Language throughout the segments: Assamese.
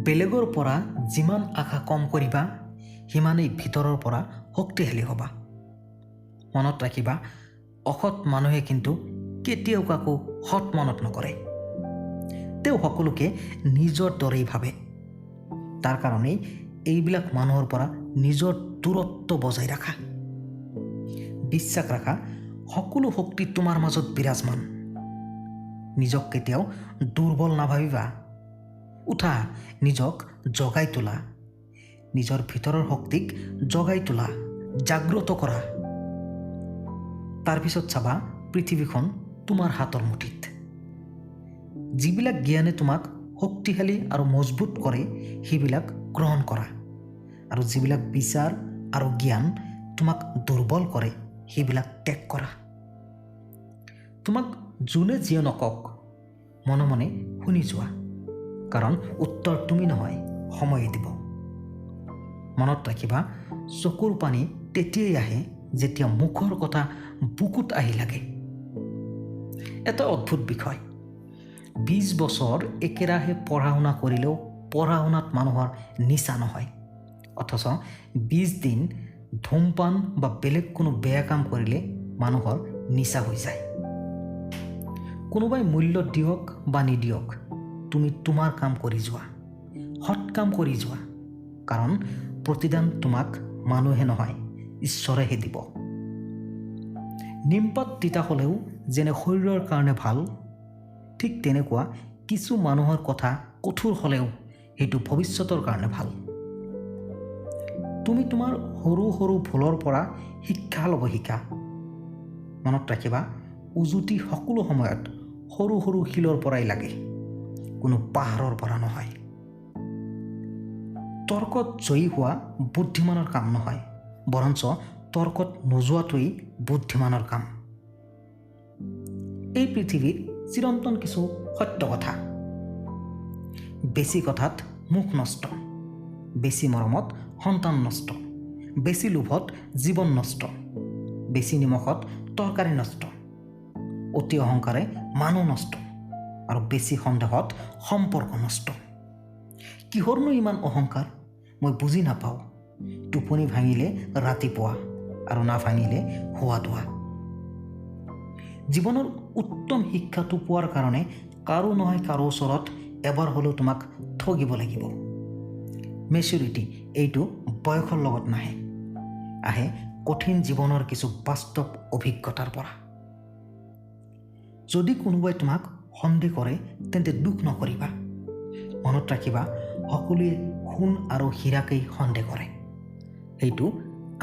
বেলেগৰ পৰা যিমান আশা কম কৰিবা, সিমানেই ভিতৰৰ পৰা শক্তিশালী হ'বা। মনত ৰাখিবা, অসৎ মানুহে কিন্তু কেতিয়াও কাকো সৎ মনত নকৰে। তেওঁ সকলোকে নিজৰ দৰেই ভাবে। তাৰ কাৰণেই এইবিলাক মানুহৰ পৰা নিজৰ দূৰত্ব বজাই ৰাখা। বিশ্বাস ৰাখা, সকলো শক্তি তোমাৰ মাজত বিৰাজমান। নিজক কেতিয়াও দুৰ্বল নাভাবিবা। উঠা, নিজক জগাই তোলা, নিজৰ ভিতৰৰ শক্তিক জগাই তোলা, জাগ্ৰত কৰা। তাৰপিছত চাবা, পৃথিৱীখন তোমাৰ হাতৰ মুঠিত। যিবিলাক জ্ঞানে তোমাক শক্তিশালী আৰু মজবুত কৰে, সেইবিলাক গ্ৰহণ কৰা আৰু যিবিলাক বিচাৰ আৰু জ্ঞান তোমাক দুৰ্বল কৰে, সেইবিলাক ত্যাগ কৰা। তোমাক যোনে যিয়ে নকওক, মনে মনে শুনি যোৱা, কাৰণ উত্তৰ তুমি নহয়, সময়ে দিব। মনত ৰাখিবা, চকুৰ পানী তেতিয়াই আহে যেতিয়া মুখৰ কথা বুকুত আহি লাগে। এটা অদ্ভুত বিষয়, 20 বছৰ একেৰাহে পঢ়া শুনা কৰিলেও পঢ়া শুনাত মানুহৰ নিচা নহয়, অথচ 20 দিন ধূমপান বা বেলেগ কোনো বেয়া কাম কৰিলে মানুহৰ নিচা হৈ যায়। কোনোবাই মূল্য দিয়ক বা নিদিয়ক, তুমি তোমাৰ কাম কৰি যোৱা, সৎ কাম কৰি যোৱা, কাৰণ প্ৰতিদান তোমাক মানুহে নহয়, ঈশ্বৰেহে দিব। নিমপাত তিতা হ'লেও যেনে শৰীৰৰ কাৰণে ভাল, ঠিক তেনেকুৱা কিছু মানুহৰ কথা কঠোৰ হ'লেও সেইটো ভৱিষ্যতৰ কাৰণে ভাল। তুমি তোমাৰ সৰু সৰু ভুলৰ পৰা শিক্ষা ল'ব শিকা। মনত ৰাখিবা, উজুতি সকলো সময়ত সৰু সৰু শিলৰ পৰাই লাগে, কোনো পাহাৰৰ পৰা নহয়। তৰ্কত জয়ী হোৱা বুদ্ধিমানৰ কাম নহয়, বৰঞ্চ তৰ্কত নোযোৱাটোৱেই বুদ্ধিমানৰ কাম। এই পৃথিৱীৰ চিৰন্তন কিছু সত্য কথা। বেছি কথাত মুখ নষ্ট, বেছি মৰমত সন্তান নষ্ট, বেছি লোভত জীৱন নষ্ট, বেছি নিমখত তৰকাৰী নষ্ট, অতি অহংকাৰে মানুহ নষ্ট আৰু বেছি সন্দেহত সম্পৰ্ক নষ্ট। কিহৰনো ইমান অহংকাৰ, মই বুজি নাপাওঁ। টোপনি ভাঙিলে ৰাতিপুৱা আৰু নাভাঙিলে হোৱা দোৱা। জীৱনৰ উত্তম শিক্ষাটো পোৱাৰ কাৰণে কাৰো নহয় কাৰো ওচৰত এবাৰ হ'লেও তোমাক ঠগিব লাগিব। মেচিউৰিটি এইটো বয়সৰ লগত নাহে, আহে কঠিন জীৱনৰ কিছু বাস্তৱ অভিজ্ঞতাৰ পৰা। যদি কোনোবাই তোমাক সন্দেহ কৰে, তেন্তে দুখ নকৰিবা। মনত ৰাখিবা, সকলোৱে সোণ আৰু হীৰাকেই সন্দেহ কৰে, সেইটো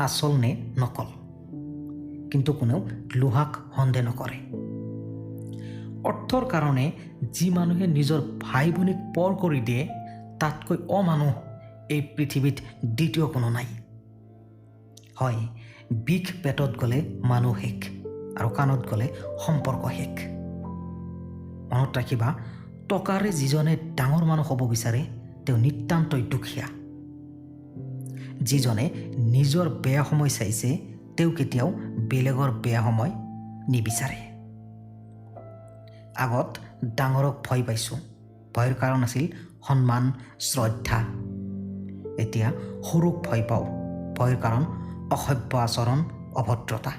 আচল নে নকল, কিন্তু কোনেও লোহাক সন্দেহ নকৰে। অৰ্থৰ কাৰণে যি মানুহে নিজৰ ভাই ভনীক পৰ কৰি দিয়ে, তাতকৈ অমানুহ এই পৃথিৱীত দ্বিতীয় কোনো নাই। হয়, বিষ পেটত গ'লে মানুহ শেষ আৰু কাণত গ'লে সম্পৰ্ক শেষ। মনত ৰাখিবা, টকাৰে যিজনে ডাঙৰ মানুহ হ'ব বিচাৰে, তেওঁ নিতান্তই দুখীয়া। যিজনে নিজৰ বেয়া সময় চাইছে, তেওঁ কেতিয়াও বেলেগৰ বেয়া সময় নিবিচাৰে। আগত ডাঙৰক ভয় পাইছোঁ, ভয়ৰ কাৰণ আছিল সন্মান, শ্ৰদ্ধা। এতিয়া সৰুক ভয় পাওঁ, ভয়ৰ কাৰণ অসভ্য আচৰণ, অভদ্ৰতা।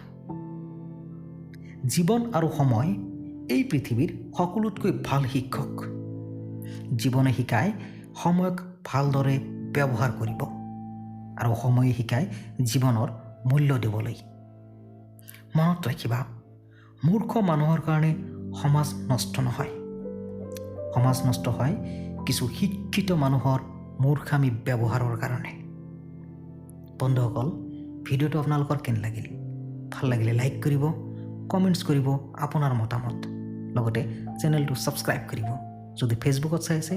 জীৱন আৰু সময় এই পৃথিৱীৰ সকলোতকৈ ভাল শিক্ষক। জীৱনে শিকায় সময়ক ভালদৰে ব্যৱহাৰ কৰিব আৰু সময়ে শিকায় জীৱনৰ মূল্য দিবলৈ। মনত ৰাখিবা, মূৰ্খ মানুহৰ কাৰণে সমাজ নষ্ট নহয়, সমাজ নষ্ট হয় কিছু শিক্ষিত মানুহৰ মূৰ্খামি ব্যৱহাৰৰ কাৰণে। বন্ধুসকল, ভিডিঅ'টো আপোনালোকৰ কেনে লাগিল? ভাল লাগিলে লাইক কৰিব, কমেণ্টছ কৰিব আপোনাৰ মতামত, লগতে চেনেলটো ছাবস্ক্ৰাইব কৰিব। যদি ফেচবুকত চাই আছে